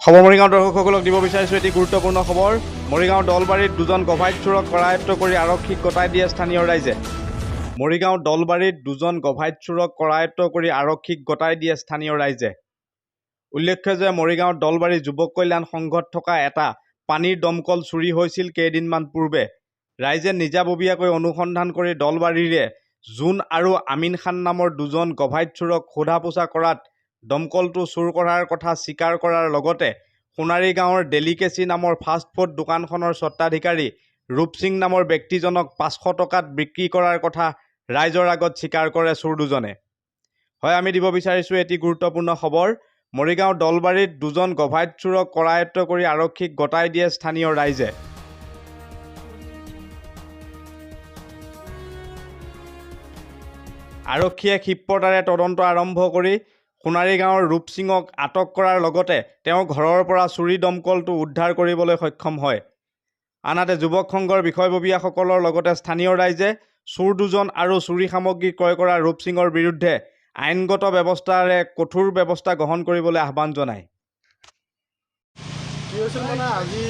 খবৰ মৰিগাঁও দৰ্শকসকলক দিব বিচাৰিছোঁ এটি গুৰুত্বপূৰ্ণ খবৰ। মৰিগাঁও দলবাৰীত দুজন গভাইত চোৰক কৰায়ত্ব কৰি আৰক্ষীক গতাই দিয়ে স্থানীয় ৰাইজে। মৰিগাঁও দলবাৰীত দুজন গভাইত চোৰক কৰায়ত্ব কৰি আৰক্ষীক গতাই দিয়ে স্থানীয় ৰাইজে। উল্লেখ্য যে মৰিগাঁও দলবাৰী যুৱক কল্যাণ সংঘত থকা এটা পানীৰ দমকল চুৰি হৈছিল কেইদিনমান পূৰ্বে। ৰাইজে নিজাববীয়াকৈ অনুসন্ধান কৰি দলবাৰীৰে জোন আৰু আমিন খান নামৰ দুজন গভাইত চোৰক সোধা পোছা কৰাত দমকলটো চুৰ কৰাৰ কথা স্বীকাৰ কৰাৰ লগতে সোণাৰী গাঁৱৰ ডেলিকেচি নামৰ ফাষ্টফুড দোকানখনৰ স্বত্বাধিকাৰী ৰূপসিং নামৰ ব্যক্তিজনক 500 টকাত বিক্ৰী কৰাৰ কথা ৰাইজৰ আগত স্বীকাৰ কৰে চোৰ দুজনে। হয়, আমি দিব বিচাৰিছোঁ এটি গুৰুত্বপূৰ্ণ খবৰ। মৰিগাঁও দলবাৰীত দুজন গভাইত চোৰক কৰায়ত্ব কৰি আৰক্ষীক গতাই দিয়ে স্থানীয় ৰাইজে। আৰক্ষীয়ে ক্ষিপ্ৰতাৰে তদন্ত আৰম্ভ কৰি সোণাৰী গাঁৱৰ ৰূপসিঙক আটক কৰাৰ লগতে তেওঁৰ ঘৰৰ পৰা চুৰি দমকলটো উদ্ধাৰ কৰিবলৈ সক্ষম হয়। আনহাতে যুৱক সংঘৰ বিষয়ববীয়াসকলৰ লগতে স্থানীয় ৰাইজে চোৰ দুজন আৰু চুৰি সামগ্ৰী ক্ৰয় কৰা ৰূপসিঙৰ বিৰুদ্ধে আইনগত ব্যৱস্থাৰে কঠোৰ ব্যৱস্থা গ্ৰহণ কৰিবলৈ আহ্বান জনায়। কি হৈছিল মানে আজি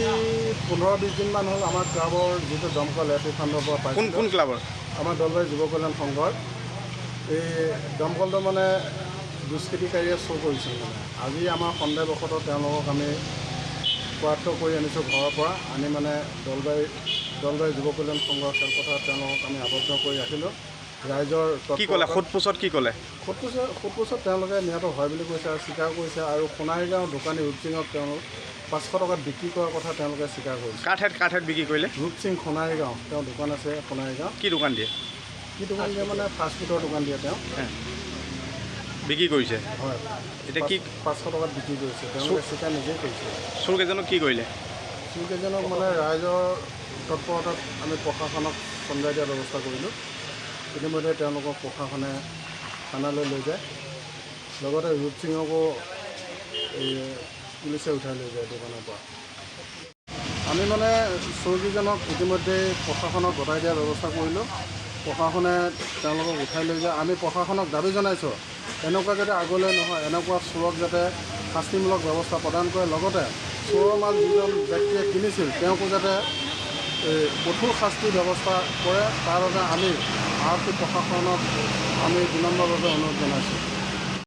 15-20 দিনমান হ'ল আমাৰ ক্লাবৰ যিটো দমকল এপি ফাণ্ডৰ পৰা পাইছিলোঁ। কোন ক্লাবৰ? আমাৰ দলবাৰী যুৱ কল্যাণ সংঘৰ এই দমকলটো মানে দুষ্কৃতিকাৰীয়ে চুৰ কৰিছিল। মানে আজি আমাৰ সন্দেহবশতঃ তেওঁলোকক আমি কৰায়ত্ব কৰি আনিছোঁ ঘৰৰ পৰা আনি মানে দলবাৰী যুৱ কল্যাণ সংঘৰ খেলপথাৰত তেওঁলোকক আমি আবদ্ধ কৰি ৰাখিলোঁ। ৰাইজৰ কি ক'লে সোধ-পোছত? কি ক'লে সোধ-পোছত তেওঁলোকে নিয়াটো হয় বুলি কৈছে আৰু স্বীকাৰ কৰিছে। আৰু সোণাৰী গাঁৱৰ দোকানী ৰূপসিঙক তেওঁলোক 500 টকাত বিক্ৰী কৰাৰ কথা তেওঁলোকে স্বীকাৰ কৰিছে। কাৰ ঠাইত বিক্ৰী কৰিলে? ৰূপসিং সোণাৰী গাঁও, তেওঁৰ দোকান আছে সোণাৰী গাঁও। কি দোকান দিয়ে? কি দোকান দিয়ে মানে ফাষ্টফুডৰ দোকান দিয়ে তেওঁ বিক্ৰী কৰিছে। হয়, এতিয়া কি 500 টকাত বিক্ৰী কৰিছে তেওঁলোকে স্বীকাৰ নিজেই কৰিছে। চোৰকেইজনক কি কৰিলে? চোৰকেইজনক মানে ৰাইজৰ তৎপৰতাত আমি প্ৰশাসনক চমজাই দিয়াৰ ব্যৱস্থা কৰিলোঁ। ইতিমধ্যে তেওঁলোকক প্ৰশাসনে থানালৈ লৈ যায়, লগতে ৰূপসিঙকো এই পুলিচে উঠাই লৈ যায় দোকানৰ পৰা। আমি মানে চোৰকেইজনক ইতিমধ্যে প্ৰশাসনক গতাই দিয়াৰ ব্যৱস্থা কৰিলোঁ। প্ৰশাসনে তেওঁলোকক উঠাই লৈ যায়। আমি প্ৰশাসনক দাবী জনাইছোঁ এনেকুৱা যাতে আগলৈ নহয়, এনেকুৱা চোৰক যাতে শাস্তিমূলক ব্যৱস্থা প্ৰদান কৰে, লগতে চোৰৰ মাল যিজন ব্যক্তিয়ে কিনিছিল তেওঁকো যাতে কঠোৰ শাস্তিৰ ব্যৱস্থা কৰে, তাৰ বাবে আমি আৰক্ষী প্ৰশাসনক আমি বিনম্ৰভাৱে অনুৰোধ জনাইছোঁ।